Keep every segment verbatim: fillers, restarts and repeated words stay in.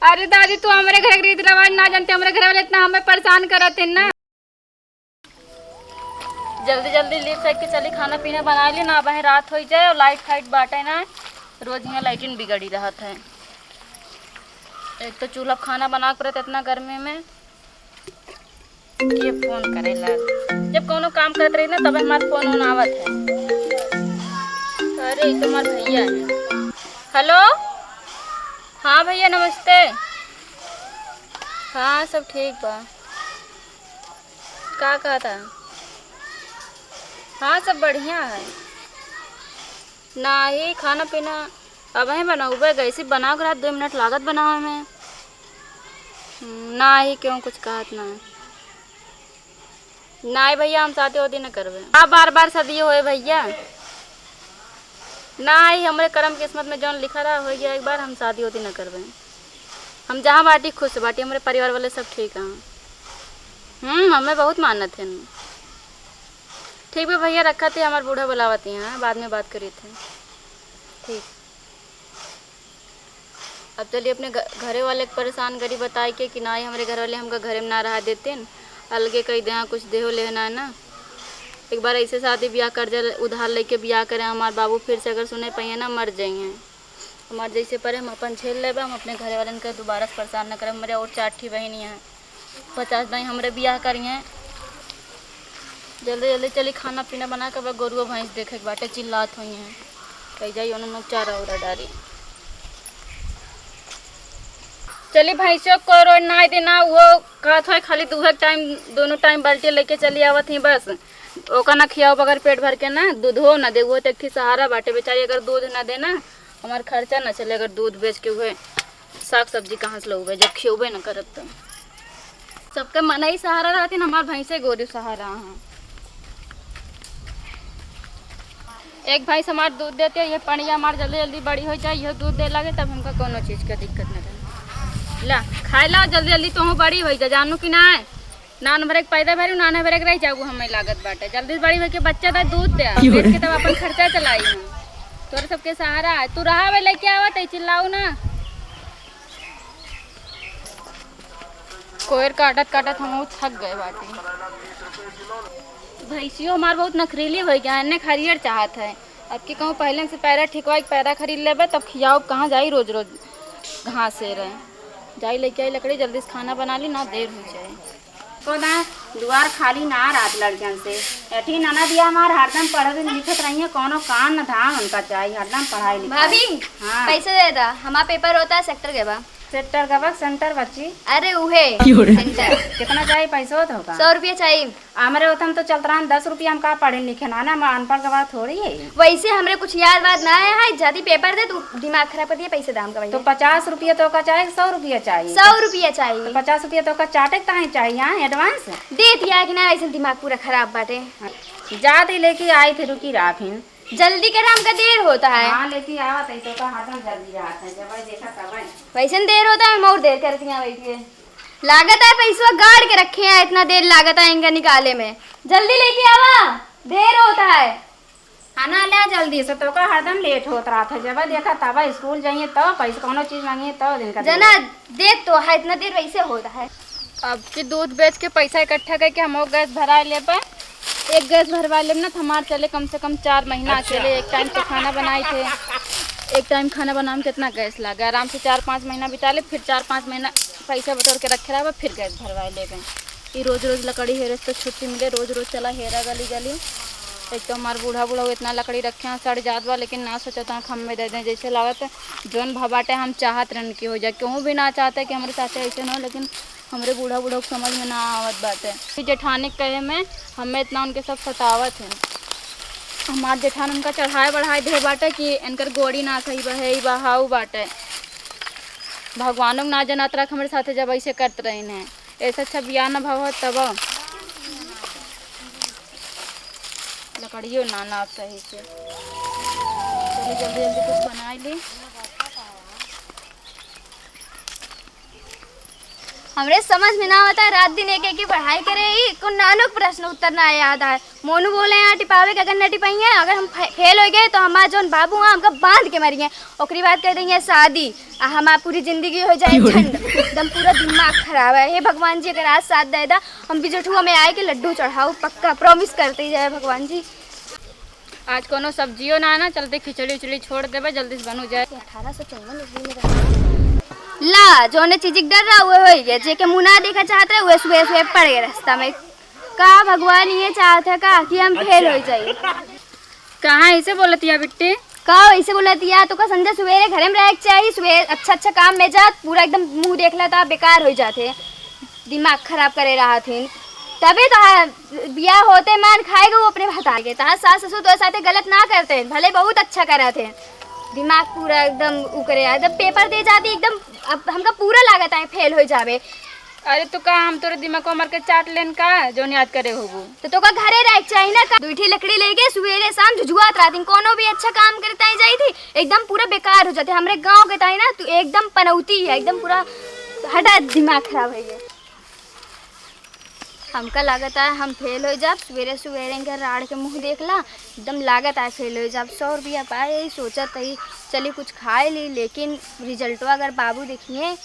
अरे दादी, तू हमरे घर के रीति रिवाज ना जानते, हमरे घर वाले इतना हमें परेशान करत हैं ना। जल्दी जल्दी लीप सक के चली, खाना पीना बना ली ना, अबहीं रात होइ जाए और लाइट फाइट बाटे ना, रोज यहाँ लाइटिन बिगड़ी रहत है। एक तो चूल्हा पे खाना बनावे के पड़त इतना गर्मी में। ये फोन करेला, जब कौनो काम करत रही ना तब हमार फोन ओन आवत है। अरे, ये तो हमार भैया है। हेलो, हाँ भैया नमस्ते। हाँ, सब ठीक बा। का कहता? हाँ, सब बढ़िया है। नाही, खाना पीना अबहीं बनउबे, गैसी बनावे के रहत, दो मिनट लागत बनावे में। हम्म, नाही, क्यों कुछ कहत ना है। नाही भैया, हम शादी वादी न करबे। आप बार बार शादी होए भैया? नाही, हमरे करम किस्मत में जौन लिखा रहा, हो गया एक बार, हम शादी वादी न करबे। हम जहाँ बाटी खुश बाटी, हमरे परिवार वाले सब ठीक हैं। हम्म, हमें बहुत मानत हैं। ठीक बा भैया, रखत ही, हमार बूढ़ा बुलावत ही, हाँ, बाद में बात करी थे। ठीक। अब चली अपने घ-, घरे वाले के परेशान करी, बताई के कि नाही, हमरे घर वाले हमका घरे में ना रहा देते न, अलगे कई दे, कुछ देहो लेहो ना, ना। एक बार ऐसे शादी ब्याह कर्जा उधार लेके ब्याह करे, हमार बाबू फिर से अगर सुने पाइए ना, मर जाइए। हमार जैसे परे हम अपन झेल लेबे, हम अपने घरे वालन के दोबारा से परेशान न करब। हमरे और चार ठी बहिनी हैं, पचास दाई हमरे बियाह करिहें। जल्दी जल्दी चली, खाना पीना बना के बा, गोरुआ भैंस देखे के बाटे, चिल्लात होइहें, कही जाई उन्होंने चारा उरा डारी। चली भैंसियों को रोज ना देना, वो कहत है खाली दूहे टाइम, दोनों टाइम बाल्टी लेके चली आवत ही बस। ओका ना खियाओ बगैर पेट भर के ना, दूधो ना दे, वो तो एक ही सहारा बाटे बेचारी, अगर दूध ना देना हमार खर्चा ना चले, अगर दूध बेच के हुए साग सब्जी कहाँ से लउबे जब खियउबे न करब त। सबके मनई सहारा रहथिन, हमार भैंसे गोरू सहारा हैं। एक भैंस हमार दूध देते, ये पनिया हमार जल्दी जल्दी बड़ी हो जाए, ये दूध दे लगे, तब हमका कोनो चीज के दिक्कत न रहे। ला खाए ला जल्दी जल्दी, तोहू बड़ी हो जा, जानू कि ना? नान भरे के पैदा भरी, नान भरे के रह जाऊ, हमें लागत बाटे। जल्दी से बड़ी होके बच्चा दे, दूध दे, बेच के तब अपन खर्चा चलाई हम। तोरे सबके सहारा है। तू रहा बे, लेके आवत है, चिल्लाऊ ना। कोयर काटत काटत हम थक गए बाटे। भैंसियो हमार बहुत नखरीली हो गया, एन्ने हरियर चाहत है। अब की कहूँ पहले से पैरा ठिकवाई के पैरा खरीद लेबे, तब खियाओ, कहाँ जाई रोज रोज घास से रहे। जाई लेके आई लकड़ी, जल्दी से खाना बना ली ना, देर हो जाए। को ना दुआर खाली ना रात लड़कियन से। एठी ननदिया हमार हरदम पढ़त लिखत रही है, कोनो काम न धाम उनका चाहिए, हरदम पढ़ाई लिखाई। भाभी, हाँ। पैसे दे दा, हमार पेपर होता है, सेक्टर के बा। सेक्टर का बा, सेंटर बच्ची। अरे उहे, क्यों रे? सेंटर। कितना चाहिए पैसा होता होगा? सौ रुपया चाहिए। हमरे ओतन तो चलत रहन दस रुपया, हम का पढ़े लिखे ना, ना, हम अनपढ़ गवार थोड़ी है। वैसे हमरे कुछ याद वाद ना आया है, जल्दी पेपर दे, तू दिमाग खराब कर दिया, पैसे दाम का तो भैया। पचास रुपया तो का चाहे, सौ रुपया चाहिए? सौ रुपया चाहिए। तो पचास रुपया तो का चाटे के ताहे चाहिए, हाँ, एडवांस? दे दिया कि ना, ऐसे दिमाग पूरा खराब बाटे। हाँ। जात ही लेके आई थे, रुकी रहा फिर। जल्दी कर, हमका देर होता है। हाँ, लेके आवत है, तो का हरदम जल्दी रहत है, जब देखा तब। वैसे देर होता है, हम और देर करती हैं बैठ के। लागत है पैसवा गाड़ के रखे हैं, इतना देर लागत है इनका निकाले में। जल्दी लेके आवा, देर होता है। खाना ले जल्दी से, तो का हरदम लेट होत रहत है। जब देखा तब स्कूल जाइए तो पैसे कौनो चीज मांगिए तो दिन का जना देत तो है, इतना देर वैसे होत है। अब की दूध बेच के पैसा इकट्ठा करके हम गैस भरा लेबे। एक गैस भरवा लेब ना तो हमार चले कम से कम चार महीना अकेले। एक टाइम तो खाना बनाई थे, एक टाइम खाना बनावे में कितना गैस लागे, आराम से चार पाँच महीना बिता ले, फिर चार पाँच महीना पैसा बटोर के रखे रहबे, फिर गैस भरवा लेबे। ई रोज रोज लकड़ी हेरे से तो छुट्टी मिले, रोज रोज चला हेरा गली गली। एक तो हमार बूढ़ा बूढ़ा इतना लकड़ी रखे हैं, सड़ जात बा, लेकिन ना सोचत हैं कि हमें दे दें। जैसे लागत जौन भा बाटे हम चाहत रहन की हो जाए, केहू भी ना चाहता है कि हमरे साथे ऐसे ना हो, लेकिन हमरे बूढ़ा बूढ़ा के समझ में ना आवत बाटे। ई जेठानी के कहे में हमें इतना उनके सब सतावत है। हमार जेठान उनका चढ़ाए बढ़ाए दे बाटे कि इनकर गोड़ी ना सही बा, है ई बा, हाउ बाटे। भगवानों के ना जनात रख हमरे साथे जब ऐसे करत रही हैं। ऐसा अच्छा बियाह ना भवा तब। लकड़ियों ना नाप सही से। चलिए जल्दी जल्दी कुछ बनाई ली। हमरे समझ में ना आवत है, रात दिन एक एक की पढ़ाई करे ही, को नानो के प्रश्न उत्तर ना याद आए। मोनू बोले हैं टिपावे के, अगर न टिपाई है, अगर हम फे-, फेल होइ गए तो हमार जौन बाबू हैं हमका बांध के मरिहैं, ओकरी बाद कर देंगे शादी, आ हमार पूरी जिंदगी होइ जाए झंड। एकदम पूरा दिमाग खराब है। हे भगवान जी, अगर आज साथ दे दा, हम बिजठुआ में आए के लड्डू चढ़ाऊ, पक्का प्रॉमिस करते ही जाए भगवान जी। आज कोनो सब्जियो ना ना, चलते खिचड़ी उचड़ी छोड़ देबे, जल्दी से बनु जाए। अठारह सौ चौवन ईस्वी में रहा। ला, जौने चीज के डर रहा, वो होइ गया। जेके मुँह ना देखा चाहत रहे, वो सुबह सुबह पड़ गए रास्ता में। का भगवान ये चाहत है का कि हम फेल होइ जाई? कहाँ ऐसे बोलत या बिट्टी? का ऐसे बोलत या? तो का संजय सुबेरे घरे में रहे के चाहिए, सुबह अच्छा अच्छा काम में जात, पूरा एकदम मुँह देख लेता, बेकार होइ जाते। दिमाग खराब करे रहत हिन। तबे तो हा-, बियाह होते मान खाएगा वो अपने भतार के। तहार सास ससुर तोरे साथे गलत ना करते हैं, भले बहुत अच्छा करत हैं। दिमाग पूरा एकदम उ करे, एकदम पेपर दे जाती एकदम। अब हमका पूरा लागत है फेल होइ जाबे। अरे तो का हम तोरे दिमाग को मार के चाट लेन का, जौन याद करे होबू? तो तोका घरे रहे के चाहिए ना का? दुई ठी लकड़ी लेके सुबेरे शाम झुझुआत रहती, कोनो भी अच्छा काम करता ही जाई थी, एकदम पूरा बेकार होइ जाते। हमरे गाँव के ताई ना तू एकदम पनौती है, एकदम पूरा हटा दिमाग खराब है ये। हमका लागत है हम फेल होइ जाब। सुबेरे सुबेरे इनके राड़ के मुँह देख ला, एकदम लागत है फेल होइ जाब। सौ रुपया पाए ही सोचत ही चली कुछ खाए ली, लेकिन रिजल्टवा अगर बाबू देखिए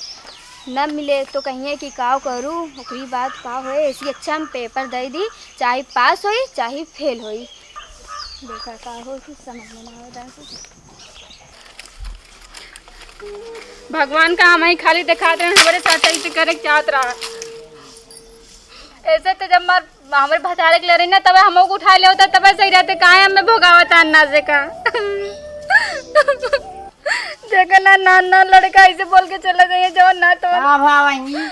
न मिले तो कहिए कि का करू, ओकरी बाद का होए। ऐसी अच्छा हम पेपर दे दी, चाहे पास होई चाहे फेल होई। देखा का हो कि समझ में ना आवत है कुछ। भगवान का हम ही खाली दिखात रहे, हमरे साथ ऐसे करे के चाहत रहा। ऐसे तो जब मार हमरे भतारे के ले रही ना, तब हम ओके उठा ले होता, तब सही रहते। काहे हमें भोगावत है अन्ना से का? देखो ना, ना, ना, लड़का ऐसे बोल के चला जाइए, जो ना तो का भा बहिनी?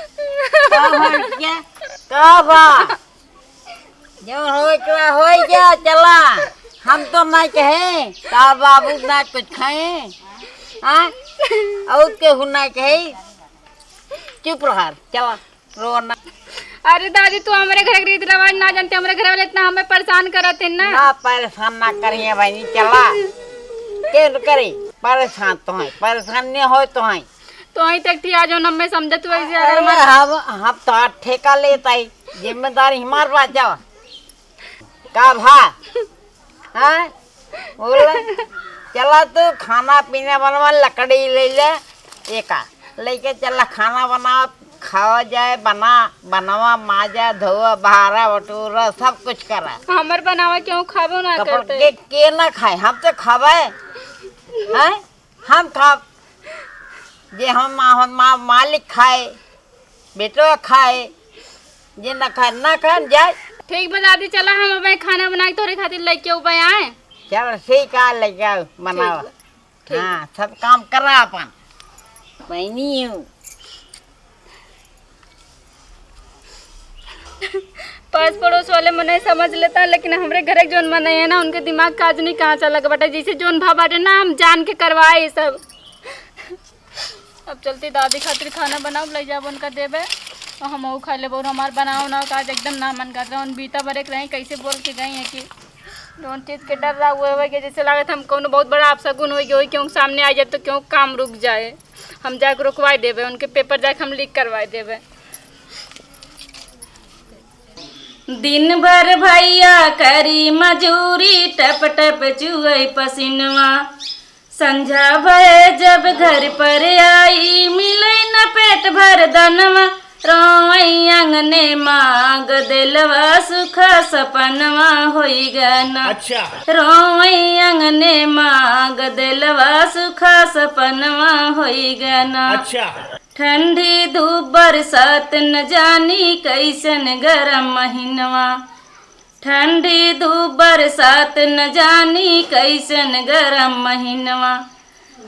का भा लड़किया? का भा? जो होए के बा, होए जा, चला। हम तो ना कहे, का बाबू ना कुछ खाए, हाँ? और केहू ना कहे, चुप रहा, चला, रो ना। अरे दादी, तू हमरे घर के रीति रिवाज ना जानते, हमरे घर वाले इतना हमें परेशान करत हैं ना। ना परेशान ना करिए बहिनी, चला। के करे? परेशान तो हैं, परेशान नहीं हो तो हैं। तो वहीं तक थी, आज हम में समझत वैसे अगर अरे, हमार हम, हम तो ठेका लेत आई, जिम्मेदारी हमार बात जाओ। का भा? हाँ? बोला, चला तू खाना पीना बनवा, लकड़ी ले ले, एका लेके चला, खाना बनावा, खावा जाए, बना, बनवा, माजा, धोवा, बहारा, बटोरा, सब कुछ करा। हमर बनावा क्यों खाबो ना कपड़ करते? के, के ना खाए, हम तो खावे, हैं? हम खाब, जे हम मा-, मा-, मालिक खाए, बेटवा खाए, जे ना खाए, ना खाए, जाए। ठीक बा दादी, चला हम अब खाना बना के तोहरे खातिर लेके आऊ बा आए। चल ठीक है, लेके आओ, बनाओ। ठीक बा। ठीक। हाँ, सब काम करा अपन। बहनी हूँ। पास पड़ोस वाले मने समझ लेता, लेकिन हमरे घरे के जौन मने है ना, उनके दिमाग काज नहीं कहाँ चला के बाटे, जैसे जौन भा बाटे ना, हम जान के करवाए ये सब। अब चलती दादी खातिर खाना बनाओ, ले जाब उनका देबे, और हम खा लेबे। और हमार बनाओ ना, आज एकदम ना मन करत रहा, उन बीता भरे के रही, कैसे बोल के गई है कि जौन चीज के डर रहा, वो होवे के जैसे लागत हम कौनो बहुत बड़ा अपशगुन होई गयो, क्यों सामने आ जाए तो क्यों काम रुक जाए। हम जाके रुकवाए देबे, उनके पेपर जाके हम लीक करवाए देबे। दिन भर भैया करी मजूरी, टप टप चुअई पसीनवा। संझा भये जब घर पर आई, मिले न पेट भर दनवा। रोवई अंगने माग देलवा, सुखा सपनवा होई गना। अच्छा। रोवई अंगने माग देलवा, सुखा सपनवा होई गना। अच्छा। ठंडी धूप बरसात न जानी, कैसन गरम महीनवा। ठंडी धूप बरसात न जानी, कैसन गरम महीनवा।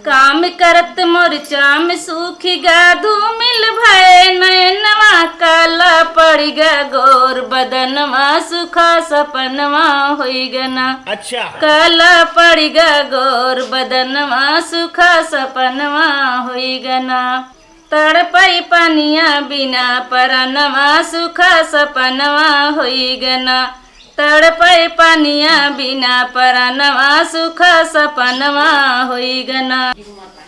काम करत मोर चाम सूखी गा, धूमिल भये नैनवा। काला पड़ि गा गोर बदनवा, सुखा सपनवा होई गना। अच्छा। काला पड़ि गा गोर बदनवा, सुखा सपनवा होई गना। तड़पई पनिया बिना परनवा, सुखा सपनवा होई गना। तड़पई पनिया बिना परनवा, सुखा सपनवा होई गना।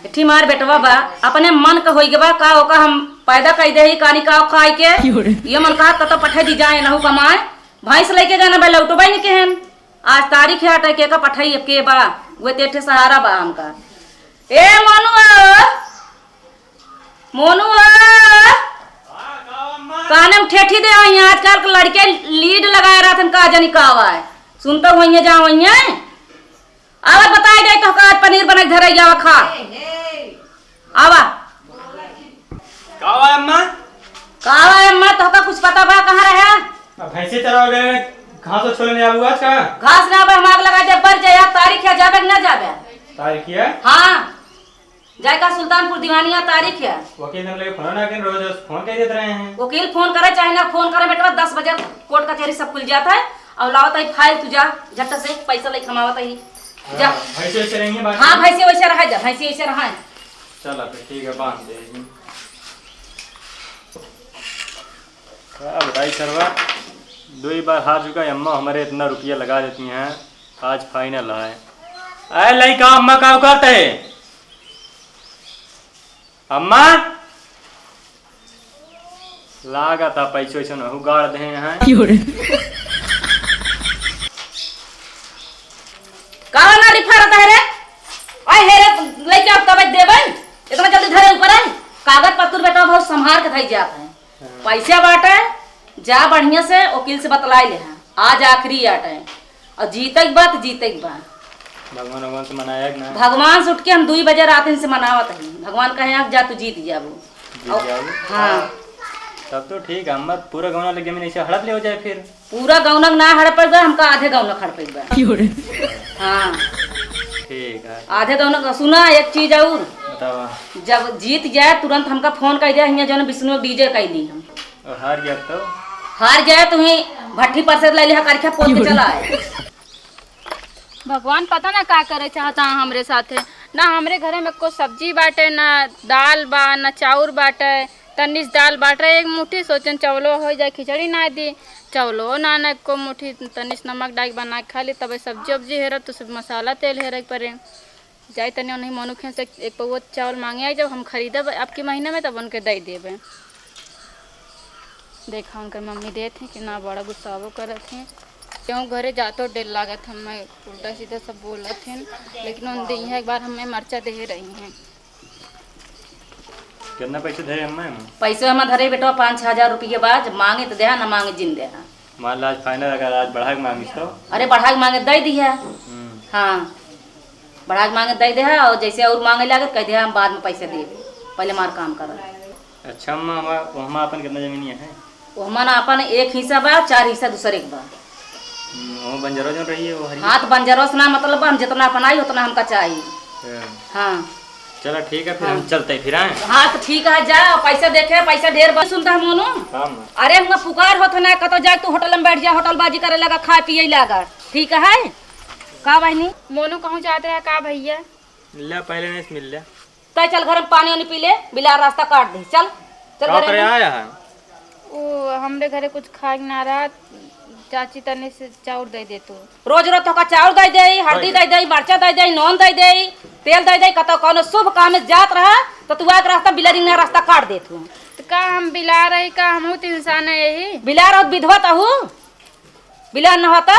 एठी मार बेटवा बा, अपने मन क होई गवा का, ओका हम फायदा कई देही कानी काव खाई के। क्यों रे? ये मन कहा कतो पठे दी जाए नहु कमाए। भैंस लेके जाना बे लौटो बे नहीं केहन। आज तारीख है अटे के का पठाई के बा। वे तेठे सहारा बा हमका। ए मोनू आ, मोनू आ। काने में ठेठी दे आई आजकल के लड़के लीड लगाए रहत हन का जनी काव आए। सुनता हुइये जा हुइये। आवा बताई दे तो का पनीर बना के धरे आवा खा। आवा। का हुआ अम्मा? का हुआ अम्मा, तोहका कुछ पता बा कहाँ रहे? अब भैंसे चरावे गए, घास और छोले नहीं आबू आज का? घास ना आबे, हम आग लगा दे, बर जाए, आज तारीख है, जाबे कि ना जाबे? तारीख है? हाँ, जाए का सुल्तानपुर दीवानिया तारीख है। वकील हम लोग फोन ना करें, रोज रोज फोन कर देते रहे हैं। वकील फोन करे चाहे ना फोन करे बेटवा, दस बजे कोर्ट कचहरी सब खुल जाता है। और लावत है फाइल, तू जा झट से पैसा लेके हम आवत है। जा। हाँ, भैंसे वैसे रही है बात हाँ, में? भैंसे वैसे रहा जा, भैंसे वैसे रहा है। चला फिर ठीक है, बांध दे। का बताई सरवा, दो ही बार हार चुका है अम्मा, हमारे इतना रुपया लगा देती हैं, आज फाइनल है। अरे लइका, अम्मा का करते है? अम्मा, लागत है पैसो वैसो नहु गाड़ दे हैं। क्यों रे? का ना रिफा रहता है रे? आए हे रे, लइका अब तब देबे, इतना जल्दी धरे ऊपर है। कागज पत्तर बेटा बहुत संभाल के धई जात है। हाँ। पैसा बाटे, जा बढ़िया से वकील से बतलाई ले हैं। आज आखिरी आटे। और जीते के बा त जीते के बा। भगवान, भगवान से मनाया कि ना? भगवान से उठ के हम दुई बजे रात इनसे मनावत हई। भगवान कहे, "अब जा, तू जीत जाबू।" जीत और जाबू? हाँ। तब तो ठीक है, हम पूरा गौना लगे में ऐसे हड़प ले हो जाए फिर। पूरा गौनक ना हड़पे बा, हमका आधे गौनक हड़पे बा। क्यों रे? हाँ। ठीक है। आधे गौनक, सुना एक चीज और। बतावा। जब जीत जाए, तुरंत हमका फोन कर दे, हियाँ जौन विष्णु डीजे कैली हम। और हार गया तो? हार जाए तो ही भट्ठी पर से ले लिहा करके पोत के चला आए। भगवान पता ना का करे चाहता है हमरे साथे। ना हमरे घरे में को सब्जी बाटे, ना दाल बा, ना चाउर बाटे। तनिस दाल बाटे, एक मुट्ठी सोचन चावलो हो जाए, खिचड़ी ना दी, चावलो ना, ना को मुट्ठी तनिस नमक डाल के बना के खा ली, तबे सब्जी उब्जी हेरब तो सब मसाला तेल हेरे के पड़े। जाई तनी उन्हीं मोनू के से एक पौवा चावल मांगे आई, जब हम खरीदब अब की महीना में तब उनके दे देबे। देखा उनकर मम्मी देत हैं कि ना, बड़ा गुस्सावो करत हैं। क्यों घरे जातो डेर लागत, हम उल्टा सीधा सब बोलत हैं, लेकिन उन दिन एक बार हमें मरचा दे रही हैं। कितना पैसे धरे अम्मा एमे? पैसे हम धरे बेटवा पाँच छह हजार रुपये बा, जब मांगे तो देहा, ना मांगे जिन देहा। मान ला आज फाइनल, अगर आज बढ़ा के मांगिस तो? अरे बढ़ा के मांगे दे दिहा। हम्म। हाँ, बढ़ा के मांगे दे दिहा, और जैसे और मांगे लागे तो कह दिहा हम बाद में पैसे देब, पहले हमार काम करो। अच्छा अम्मा, हमार, वहमा अपन कितना जमीन है? ओहमा ना अपन एक हिस्सा बा, चार हिस्सा दूसरे के बा। हम्म, वो बंजरो जौन रही है, वो हरी? हाँ, तो बंजरो से ना मतलब बा, हम जितना अपन आई, उतना हमका चाहिए। हाँ। हाँ। चला ठीक है, फिर हाँ। हम चलते हैं फिर, आए? हाँ, तो ठीक है, जा, पैसा देखे, पैसा ढेर बा, सुनता है मोनू? हाँ, माँ। अरे, हुआ पुकार होत है ना, कतो जाए तू होटल में बैठ जा, होटलबाजी करे लगा, खाए पिए लगा, ठीक है? का बहनी? मोनू कहूँ जात रहा का भैया? ले, पहले नहीं से मिल ले। तय चल घर में पानी वानी पी ले, बिलार रास्ता काट दे। चल, चल का घरे करे में। आया है? ओ, हमरे घरे कुछ खाए के ना रहा, चाची तनी से चाउर दे दे तू। रोज रोज तोका चाउर दे दे, हल्दी दे दे, मरचा दे दे, नून दे दे, तेल दे दे, कतो कौनो शुभ काम में जात रहा, तो तू आके रास्ता बिलारी ना रास्ता काट दे तू। तो का हम बिलार है का? हमहू तो इंसान है यही। बिलार और विधवा तहू, बिलार न होता।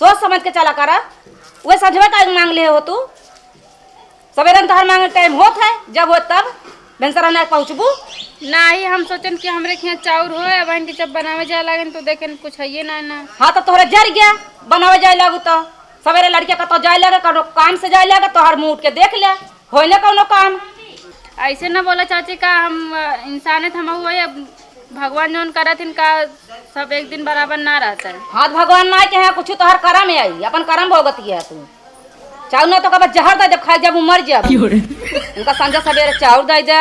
सोच समझ के चला करा। उहे संझवा का मांग ले हो तू। सवेरे में तोहर मांगे टाइम होत है, जब होत तब। बेंसरा ना पहुँचबू। नाही, हम सोचन कि हमरे खियाँ चाउर होए, अब इनके जब बनावे जाए लागेन तो देखेन कुछ हइये ना, ना। हाँ, तो तोहरे जर गया, बनावे जाए लागू तो। सवेरे लड़के कतो जाए लगे, कौनो काम से जाए लगे, तोहर मुँह उठ के देख ले। होई ना कौनो काम। ऐसे ना बोला चाची, का हम, अ, इंसान है, हम वही, अब भगवान जौन करत हिन का, सब एक दिन बराबर ना रहता है। हाँ, तो भगवान ना के हैं, कुछ तोहर करम है, अपन करम भोगत है तू। चाउर ना तो कब जहर दे दे, खाए जब उ मर जाब। क्यों रे? उनका संझा सवेरे चाउर दे दे,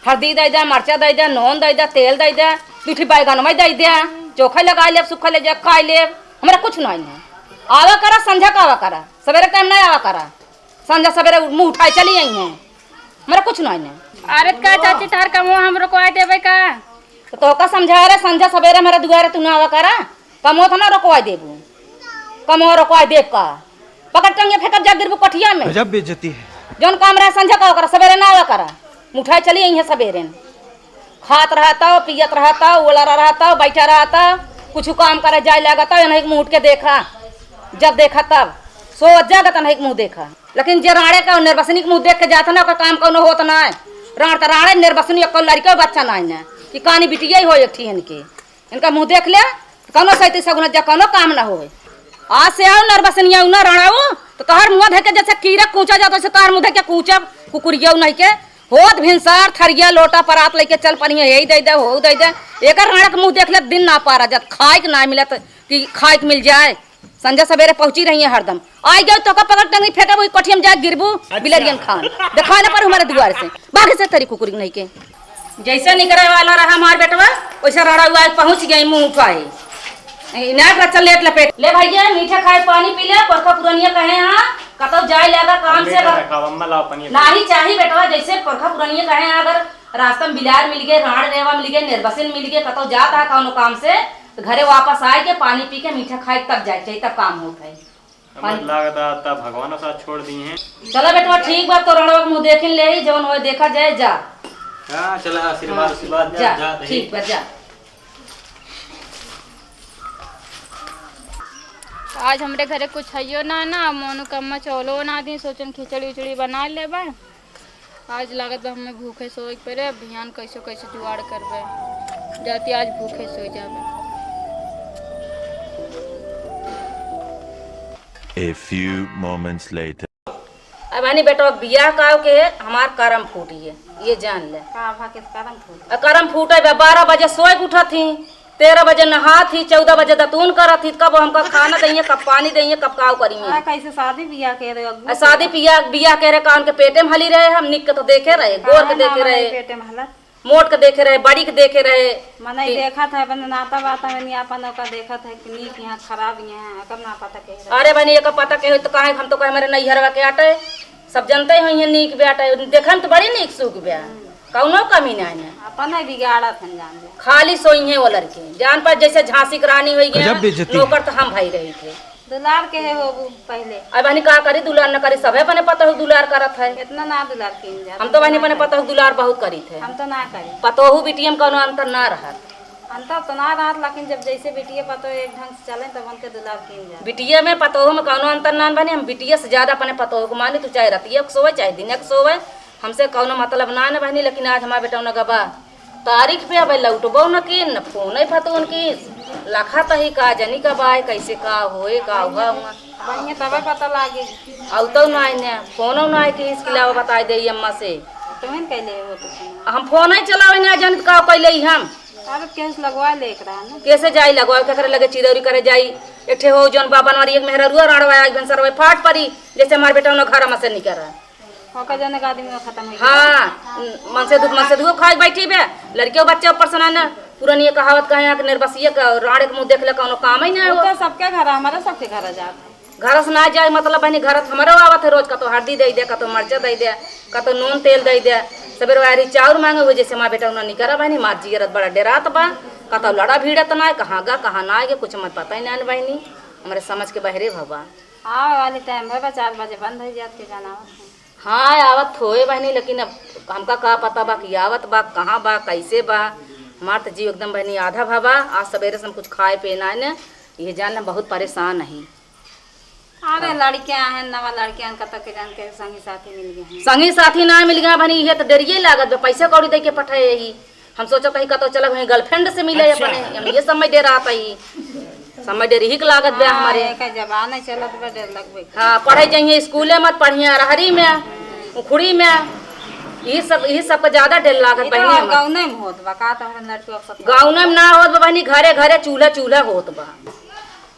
हल्दी दे दे, मरचा दे दे, नून दे दे, तेल दे दे, दू ठी बैगन में दे दे, चोखा लगा लेब, सुखा ले जा, खाए लेब, हमरा कुछ नहीं है। आवा करा, संझा का आवा करा, सवेरे टाइम नहीं आवा करा। संझा सवेरे मुँह उठाए चली आई हैं, हमरा कुछ नहीं है। अरे का चाची, तार कमवा हम रोकवा देबे का? तो तोहका समझा रहे, संझा सवेरे हमारे दुआरे तू ना आवा करा, कमवा तो ना रोकवा देबू, कमवा रोकवा देब का? पकड़ टंगे फेंकब जा गिरबू कठिया में। गजब बेइज्जती है। जौन काम रहे संझा का करा, सवेरे ना आवा करा, मुँह उठाए चली आई हैं सवेरे। खात रहत हौ, पियत रहत हौ, ओलरा रहत हौ, बैठा रहत हौ, कुछ काम करे जाए लागत हौ, एनही के मुँह उठ के देखा, जब देखा तब, सोच जागत एनही के मुँह देखा। लेकिन जे राड़े का निर्बसनी के मुँह देख के जात है ना, ओकर काम कौनो होत ना है। राड़ त राड़े, निर्बसनी एको लड़िका बच्चा ना है ना, कि कानी बिटिया ही हो एक ठी इनके। इनका मुँह देख ले, कौनो सैती सगुना जा कौनो काम ना होए। आज से आओ नरबसनिया ना रड़ाऊ, तो तोहर मुँह देख के जैसे कीड़ा कूचा जात, वैसे तोहर मुँह देख के कूचब, कुकुरिया नहीं के। होत भिनसार थरिया लोटा परात लेके चल पनिया, यही दे दे, हो दे दे। एकर राड़क मुँह देख ले, दिन ना पारा जात, खाए के ना मिलत कि खाए के मिल जाए। संझा सवेरे पहुँची रही है हरदम। आई गई तो का पकड़ टंगरी फेंके, वही कोठिया में जाए गिरबू, अच्छा। बिलरियन खान। देखा ना पर हमारे दुआर से। बागे से तरी कुकुरी नहीं के। जैसे निकरे वाला रहा हमार बेटवा, वैसे रड़ौआ पहुँच गई मुँह उठाए। इनाक रचल लेट लपेट। ले भैया, मीठा खाए पानी पी ले, पुरखा पुरनिया कहे हाँ, कतौ जाए लागा काम से मीठा अगर ना खाओ, अम्मा लाओ पानी। नाही चाही बेटवा, जैसे पुरखा पुरनिया कहे हाँ, अगर रास्ता में बिलार मिल गए, राड़ रेवा मिल गए, निर्बसिन मिल गए, कतौ जात है कौनो काम से, तो घरे वापस आए के पानी पी के मीठा खाए तब जाए चाहिए, तब काम होत है। हमर लागत है तब भगवान साथ छोड़ दी हैं। चला बेटवा, ठीक बा, तो रणवा के मुँह देखिन ले ही, जौन होए देखा जाए, जा। हाँ, चला, आशीर्वाद, हाँ, आशीर्वाद, जा, जा, जा, ठीक बा, जा। आज हमरे घरे कुछ हइयो ना, ना, मोनू के अम्मा चौलो ना दी, सोचन खिचड़ी उचड़ी बना लेबा। आज लागत बा हमें भूखे सोए के पड़े, अब बिहान कैसे कैसे जुगाड़ करबे, जाती आज भूखे सोए जाबे। A few moments later. अब हनी बेटवा बियाह काव के है, हमार करम फूटी है, ये जान ले। का भा के करम फूटी? आ, करम फूटे बा, बारह बजे सोए के उठत ही, तेरह बजे नहात ही, चौदह बजे दतून करत ही, कब हमका खाना दइहे, कब पानी दइहे, कब काव करिहे। आ, कैसे शादी बियाह के रहे, अगुआ आ, शादी के? बियाह, बियाह के रहे, कान के पेटे में हली रहे, हम निक के तो देखे रहे, गोर के काहे देखे ना रहे, पेटे में हलत? मोट के देखे रहे, बड़ी के देखे रहे। मनई कि देखत है, अपन नाता बाता में नहीं, अपन ओका देखत है कि नीक यहाँ खराब यहाँ, एकर ना पता के रहे। अरे बनी, एकर पता के होई तो काहे, हम तो कहे हमारे नैहरवा के आटे, सब जनते ही होइहे नीक बे आटे, देखे में तो बड़ी नीक सुख बे। हम्म। कौनो कमी नाहीं है। अपन ही बिगाड़त हन जान दे। खाली सोइहे वो लड़के। जान पर जैसे झांसी के रानी होई गया, गजब बेइज्जती। नौकर तो हम भाई रही थे। दुलार के है वो पहले। अब बहनी का करी, दुलार न करी, सभे अपने पतोह दुलार करत है। इतना ना दुलार कीन जात। हम तो बहनी अपने पतोह दुलार बहुत करी थे। हम तो ना करी। पतोहू बिटिया में कौनो अंतर ना रहत। अंतर तो ना रहत, लेकिन जब जैसे बिटिया पतोह एक ढंग से चले, तब उनके दुलार कीन जात। बिटिया में पतोह में कौनो अंतर ना बहनी, हम बिटिया से ज्यादा अपने पतोह को मानी, तू चाहे रतिया को सोवे, चाहे दिने को सोवे। हमसे कौनो मतलब ना न बहनी, लेकिन आज हमार बेटौना गबा तारीख पे अबे लौटबो न की, न फोन है फतून की, लखा तही का जनी कब आए, कैसे का होए, का हुआ हुआ। बहिनी तबे पता लागे। आउ तो ना आइने, फोनो ना आए कि इसके अलावा बताई दे अम्मा से। तुमन कैले हो तो सुनो। हम फोन ही चलावे ना जानत का कैले ही हम। अरे केस लगवा ले एकरा ना। कैसे जाई लगवा, केकरे लगे चिरौरी करे जाई। एक ठे हो जौन बाबा नवारी एक मेहरा रुआ राड़वा एक भंसर वही फाट परी, जैसे हमार बेटौना घर में से निकल रहा। ओकर जने का आदमी में खत्म हो गया। हाँ, मन से दुख, मन से दुख खाए बैठी बे। लड़के बच्चे ऊपर से ना, ना, पुरानी कहावत कहे हैं कि निर्बसिया का राड़े के मुँह देख ले, कौनो काम ही ना है वो वो। तो सबके घर, हमारे सबके घर जात है। घर से ना जाए, मतलब, बहनी, घर से हमारे आवत है रोज, कतो हरदी दे दे, कतो मरचा दे दे, कतो नून तेल दे दे। सवेरे वारी चाउर मांगे हुए, जैसे माँ बेटा उन्हें निकरा, बहनी, मार जियरत बड़ा डेरात बा, कतो लड़ा भीड़त ना है, कहाँ गा, कहाँ ना आए, कुछ मत पता ही ना है, बहनी, हमारे समझ के बहरे भवा। आवे वाली टाइम है, बस चार बजे बंद हो जात के जनावर है। हाँ, आवत होए बहिनी, लेकिन अब हमका का पता बा कि आवत बा, कहाँ बा, कैसे बा। हमार त जीव एकदम बहिनी आधा भवा। आज सबेरे से हम कुछ खाए पिए ना ने, ये जान हम बहुत परेशान ही। अरे हाँ। लड़के हैं, नवा लड़के हैं, कतौ के जान के संगी साथी मिल गए हैं। संगी साथी ना मिल गए बहिनी, ये तो डरिए लागत बा, पैसा कौड़ी दे के पठाए ही। हम सोचत हई कतौ चलब हई girlfriend से मिले अच्छा। अपने, हम ये समय डेरात हई। समय डेरही के लागत बा हाँ, हमारे। एका जमाना चलत बा, डर लगबे करे। हाँ, पढ़े जाइए स्कूले मत पढ़िए अरहरी में, उखड़ी में। यही सब, यही सब का ज्यादा डर लागत ई तो बहिनी अब हमारे। गाँव में होत बा, का तो हम लड़की अब सब गाँव में ना होत बा बहिनी, घरे घरे चूल्हा चूल्हा होत बा।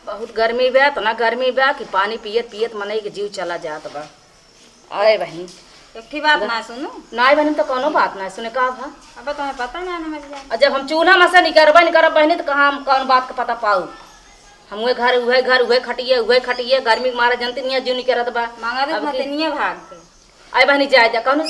बहुत गर्मी बा, इतना गर्मी बा कि पानी पियत पियत मनई के जीव चला जात बा। अरे बहिनी। एक ठे बात ना सुनू। नाई बहिनी, तो कौनो बात ना सुने, का भा? अब तुम्हें पता ना, ना मिल जाए। और जब हम चूल्हा में से निकरबे नहीं करब बहिनी, तो कहाँ हम कौन बात का पता पाऊ? हम उहे घर, उहे घर, उहे खटिए, उहे खटिए, गर्मी के मारे जनती नहीं है, जीव निकरत बा। मंगरुक अब की मतिनिया भाग के। अरे बहिनी, जाए जा, कौनो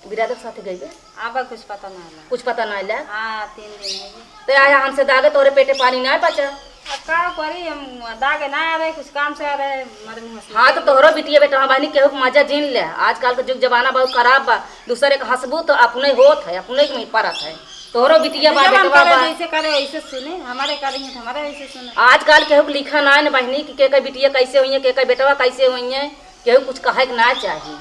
बिरादर साथे गइबे? अब कुछ पता ना लगा। कुछ पता ना लगा? हाँ, तीन दिन हो गए। ते आया हमसे दागे, तोरे पेटे पानी ना पचा। अब का करी, हम दागे ना आ रहे, कुछ काम से आ रहे, मरे मुँह से। हाँ, तो तोहरो बिटिया बेटा, हाँ बहिनी, केहू के मजा जीन ले। आजकल के जुग जमाना बहुत खराब बा। दूसरे के हंसबू तो अपने होत है, अपने के में परत है। तोहरो बिटिया बा, जवन बेटवा करे बा। जैसे करे वैसे सुने, हमारे करे हैं तो हमारे वैसे सुने। आजकल केहू के लिखा ना है न बहिनी कि केकर बिटिया कैसे होइहैं, केकर बेटवा कैसे होइहैं, केहू कुछ कहे के ना चाही।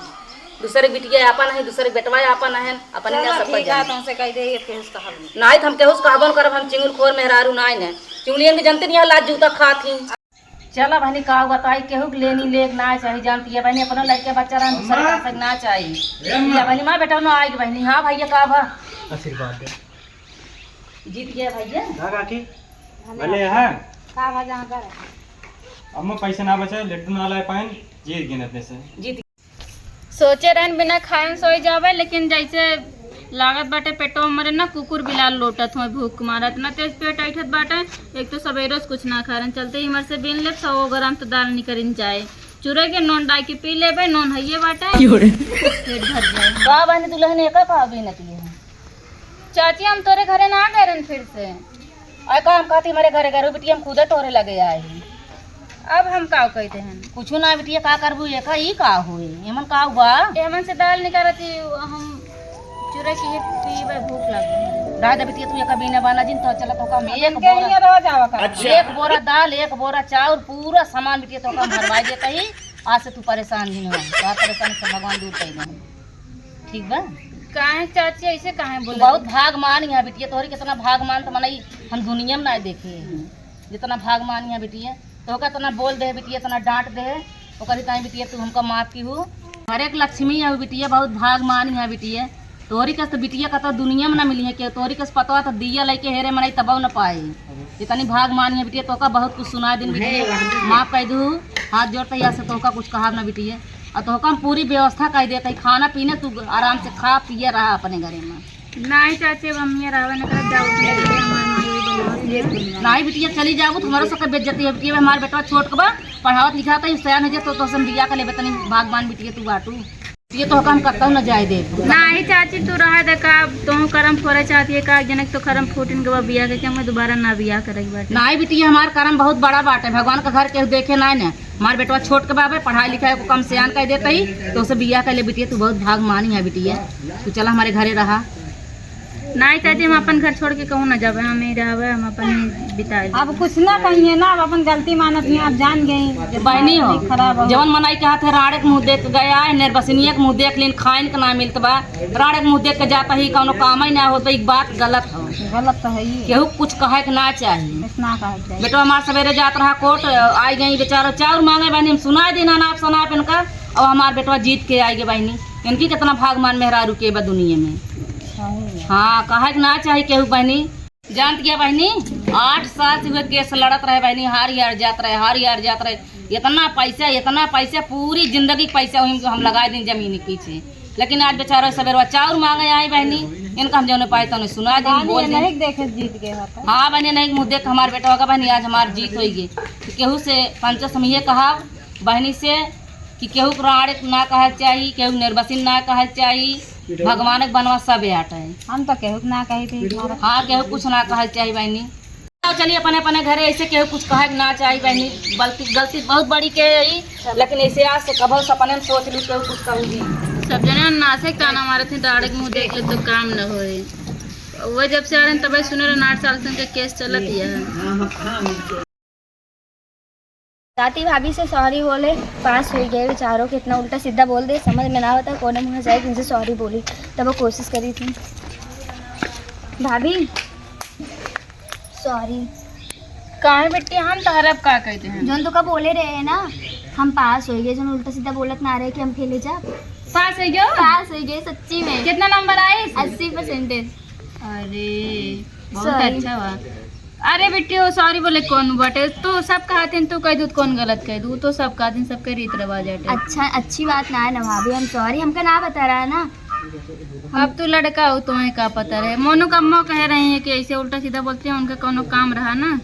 दूसरे के बिटिया आपन है, दूसरे के बेटवा आपन है, अपने चलो ना सब ठीक है, जाने। तुमसे कह दे, ये केहू से कहब नहीं। नाहीं तो हम केहू से कहबो न करब, हम चिंगुलखोर मेहरारू नाहीं न। चिंगुलियन के जनते नहीं है, लात जूता खात ही। चला बहिनी, का बताई, केहू के लेनी लेक ना चाही, जानती है बहिनी, अपनो लड़के बच्चा रहन, दूसरे का सक ना चाही। ए माँ। या बहिनी, माँ बेटा ना आएगी बहिनी। हाँ भैया, का भा? आशीर्वाद दे। जीत गया भैया। का काकी? भले। भले हैं? का भा जहाँ कर? अम्मा पैसे ना बचे, लड्डू ना लाए पाएन, जीत गए अपने से। जीत सोचे रहन बिना खाए सोई जावे, लेकिन जैसे लागत बाटे पेटवा मरे ना, कुकुर बिलार लोटत होए भूख मारत ना, तेज पेट ऐठत बाटे। एक तो सबेरे से कुछ ना खा रहन, चलते ही मर से बीन लेब, सौ ग्राम तो दाल निकरिन जाए, चूरे के नून डाल के पी लेबे, नून हइये बाटे, क्यों रे? पेट भर जाए। का बहनी दुल्हन एका का बीनती है? चाची, हम तोरे घरे ना गए रहन फिर से। अरे का हम कहती, हमारे घरे गए रहू बिटिया, हम खुदे तोरे लगे आए ही। अब हम का कहते हैं? कुछ ना बिटिया, का करबू, एका ई का होए, एमन का हुआ? एमन से दाल निकालती, हम चूरा की पीबे, भूख लग गई। रह दे बिटिया, तू एका बीना बाना जिन, तो चला तो का हम एक बोरा, एक बोरा दाल, एक बोरा चाउर, पूरा सामान बिटिया तो का हम भरवा देता ही। आज से तू परेशान ही ना हो, तो परेशान से भगवान दूर कर दे। ठीक बा? काहे चाची ऐसे काहे तू बोले? बहुत भागमान है बिटिया, तोहरी कितना भागमान तो मनई हम दुनिया में ना देखे। जितना भागमान है बिटिया, तोहका इतना बोल दे बिटिया, इतना डांट दे, ओकरी ताई बिटिया तू हमका माफ की हो। हर एक लक्ष्मी है बिटिया, बहुत भागमान है बिटिया। तोहरी कस तो बिटिया कतौ दुनिया में ना मिली है, के तोहरी कस पतवा तो दिया लेके हेरे मनई तबौ न पाए। जितनी भागमान है बिटिया, तोहका बहुत कुछ सुना दिन बिटिया, माफ कर दू। हाथ जोड़ते यहाँ से तोहका कुछ कहा ना बिटिया। और तोहका हम पूरी व्यवस्था कर देते, खाना पीना तू आराम से खा पिए रहा अपने घरे में। नाहीं चाची, अब हम यहाँ रहबे न करब, जाओ अपने घरे, हमार माई बनावत है। नाहीं बिटिया, चली जाबू तो हमारो सबके बेइज्जती है बिटिया, हमार बेटवा छोट के बा, पढ़ावत लिखावत है, सयान हो जाए तो, तो हम बियाह कर लेबे, तनी भागमान बिटिया तू बाटू। ये तो हम कतौ न जाए दे। नाहीं चाची, तू रहा दे का, तोहू करम फोरे चाहती है का, जनक तो करम फूटिन के बा बियाह के, क्या मैं दोबारा ना बियाह करे के बाटे। नाहीं बिटिया, हमार करम बहुत बड़ा बाटे, भगवान का घर केहू देखे नाहीं न। हमार बेटवा छोट के बाबे, पढ़ाई लिखाई को कम सयान कर देते ही, तो उसे बियाह कर ले बिटिया, तू बहुत भागमानी है बिटिया, तू चला हमारे घरे रहा। नाहीं चाची, हम अपन घर छोड़ के कहूँ ना जाबे, हम यहीं रहबे, हम अपन ही बिताए। अब कुछ ना कहिए ना, अब अपन गलती मानत नहीं, आप जान गई। बहनी हो, खराब हो। जवन मनई के हाथ है राड़े के मुँह देख के गया है, निर्बसनिया के मुँह देख लेन, खाइन के ना मिलत बा, राड़े के मुँह देख के जाता ही, कौनो काम ही ना होता, एक बात गलत हो। गलत तो है ही। केहू कुछ कहे के ना चाही। कुछ ना कहे के चाही। बेटवा हमार सवेरे जात रहा कोर्ट, आई गई बेचारा चाउर मांगे बहनी, हम सुनाए देना नाप सनाप इनका, और हमार बेटवा जीत के आई गए बहनी। इनकी कितना भागमान मेहरारू के बा दुनिया में। सही है। हाँ, कहे के ना चाही केहू बहनी। जानत गया बहनी, आठ साल से हुए केस लड़त रहे बहनी, हार यार जात रहे, हार यार जात रहे। इतना पैसा, इतना पैसा, पूरी जिंदगी के पैसा वहीं हम लगा दिन जमीन के पीछे। लेकिन आज बेचारा सवेरवा चाउर मांगे आई बहनी, इनका हम जौने पाए तौने सुना दिन, बानी बोल दिन। नहीं देखे जीत गए हो तो। हाँ बहनी, नहीं मुँह देख हमार बेटवा का बहनी, आज हमार जीत होई गई। तो केहू से पंचो से हम ये कहा बहनी से कि केहू के राड़े ना कहे के चाही, केहू के निर्बसिन ना कहे के चाही, भगवान के बनवा सब आट है। हम तो केहू के ना कही थी। हाँ, केहू कुछ ना कहे के चाही बहनी। चलिए अपने अपने घरे, ऐसे केहू कुछ कहे के ना चाही बहनी, गलती, गलती बहुत बड़ी के है, लेकिन ऐसे आज से कभो सपने में सोच लू केहू कुछ कहूँगी। सब जने नासे के ताना मारत हैं, राड़े के मुँह देख ले तो काम न होए। वो जब से आ रहे हैं तब सुने रहे, आठ साल से उनके केस चलत ही है। दादी भाभी से सॉरी बोले, पास हो गए बेचारों के, इतना उल्टा सीधा बोल दे, समझ में ना होता कौन मुँह जाए, इनसे सॉरी बोली, तब वो कोशिश करी थी। भाभी, सॉरी। काहे बेटी, हम तोहरा अब का कहते हैं? जौन तो का बोले रहे हैं ना, हम पास हो गए, जौन उल्टा सीधा बोलत ना रहे कि हम फेले जा। पास हो गयो? पास हो गए, सच्ची में। कितना नंबर आए? अस्सी परसेंटेज। अरे, बहुत सॉरी। अच्छा हुआ। अरे बेटी, वो सॉरी बोले कौन बाटे? तो सब कहते हैं, तू कह दू तो कौन गलत कह दू? तो सब कहते हैं, सबके रीत रिवाज है। अच्छा, अच्छी बात ना है ना भाभी, हम सॉरी, हमका ना पता रहा ना। अब तू लड़का हो, तुम्हें का पता रहे? मोनू का अम्मा कह रही है कि ऐसे उल्टा सीधा बोलते हैं, उनका कोनो काम रहा ना।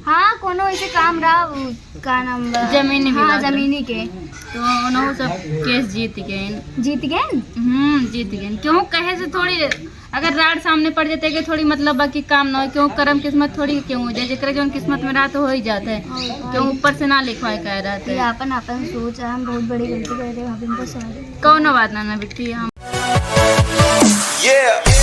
हाँ, कोनो ऐसे काम रहा, वो का नाम बा? जमीनी हाँ, विवाद। जमीनी के। तो उन्होंने सब केस जीत गए। जीत गए? हम्म, जीत गए। क्यों कहे से थोड़ी, अगर राड सामने पड़ जाते कि थोड़ी मतलब बा कि काम ना हो, क्यों करम किस्मत थोड़ी क्यों हो जाए, जेकरे जौन किस्मत में रहा तो हो ही जाता है। हाँ, क्यों ऊपर से ना लिखवाए का रहता ये है। अपन, अपन सोच है, हम बहुत बड़ी गलती कर रहे हैं, भाभी हमको सॉरी। कौनो बात ना, ना बेटी, हम ये